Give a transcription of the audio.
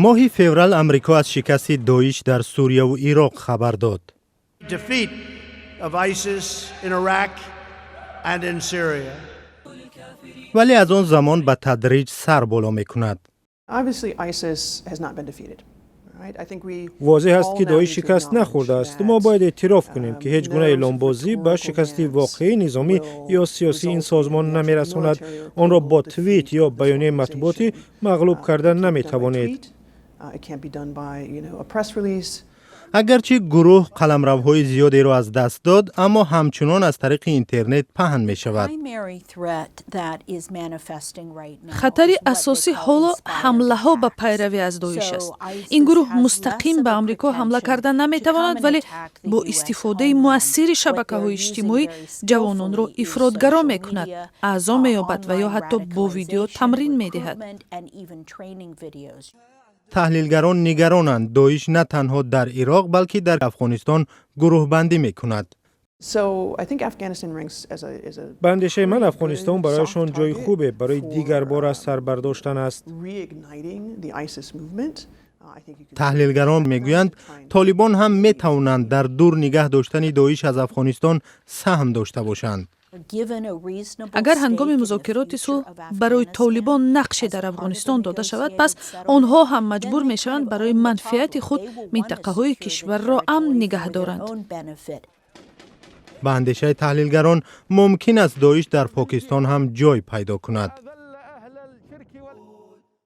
Моҳи феврал Амрико аз шикасти Доиш дар Сурияву Ироқ хабар дод. Defeat of ISIS in Iraq and in Syria. Вале аз он замон ба тадриҷ сар боло мекунад. Obviously, ISIS has not been defeated. Возеҳ аст, ки Доиш шикаст нахӯрдааст. Мо бояд эътироф кунем, ки ҳеҷ гуна эълонбозӣ ба шикасти воқеии низомӣ ё сиёсии ин созмон намерасонад. Онро бо твит ё баёнияи матбуотӣ мағлуб карда наметавонед. Агарчи гурӯҳ қаламравҳои зиёдеро аз даст дод, аммо ҳамчунон аз тариқи интернет паҳн мешавад. Хатари асосӣ ҳоло ҳамлаҳо ба пайравӣ аз Доиш аст. Ин гурӯҳ мустақим ба Амрико ҳамла карда наметавонад, вале бо истифодаи муассири шабакаҳои иҷтимоӣ ҷавононро ифротгаро мекунад, аъзо меёбад ва ё ҳатто бо видео тамрин медиҳад. Таҳлилгарон нигаронанд: Доиш на танҳо дар Ироқ, балки дар Афғонистон гурӯҳбандӣ мекунад. Ба андешаи ман, Афғонистон барояшон ҷои хубе барои дигарбор аз сар бардоштан аст. Таҳлилгарон мегӯянд, Толибон ҳам метавонанд дар дур нигаҳ доштани Доиш аз Афғонистон саҳм дошта бошанд. Агар ҳангоми музокироти сулҳ барои Толибон нақше дар Афғонистон дода шавад, пас онҳо ҳам маҷбур мешаванд барои манфиати худ минтақаҳои кишварро амн нигаҳ доранд. Ба андешаи таҳлилгарон, мумкин аст Доиш дар Покистон ҳам ҷой пайдо кунад.